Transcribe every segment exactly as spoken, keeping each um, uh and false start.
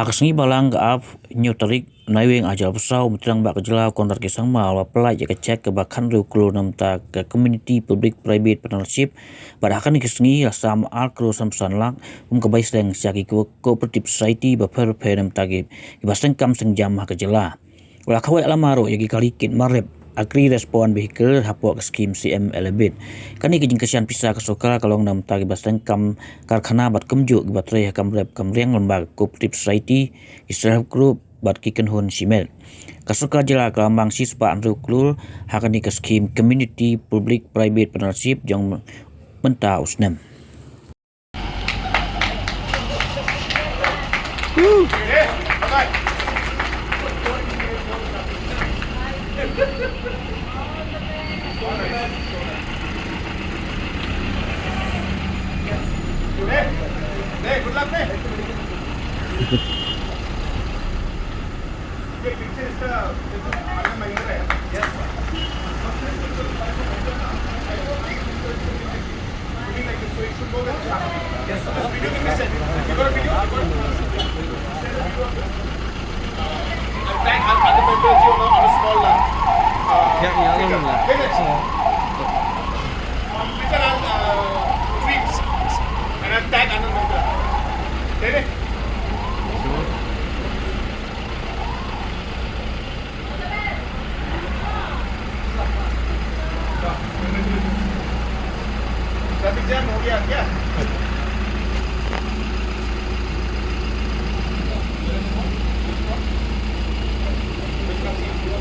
Ka sngi Balang ka arphew hynñiew tarik Naiwieng arhajar arphew saw, u Myntri Rangbah ka jylla Conrad K Sangma u la pyllait ïa ka cheque kaba khathynriew klur na ka bynta ka Community Public Private Partnership, bad ha kane ka sngi la sam ar klur sanphew san lak kum ka bai seng sha ki co-, cooperative society bapher bapher na ka bynta ki, kiba seng kam seng jam ha ka jylla. U la kawei lama ruh ïa ki kali kit mar rep Agri Response Vehicle hapoh ka skhim C M L A bid. Kane ka jingkyrshan pisa ka sorkar ka long na ka bynta kiba seng kam karkhana bad kumjuh kiba trei ha kam rep kam riang lyngba ka cooperative society, ki self help group bad ki kynhun shimet. Ka sorkar jylla ka la mang shispah hynriew klur ha kane ka skhim Community Public Private Partnership jong mynta u snem.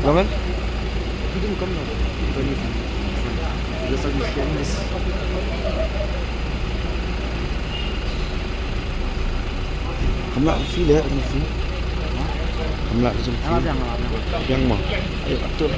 Jangan. Itu bukan, bukan itu. Biasa di sini. Kam lah feel ya, kam feel. Kam lah feel. Yang ma. Ayo, atur.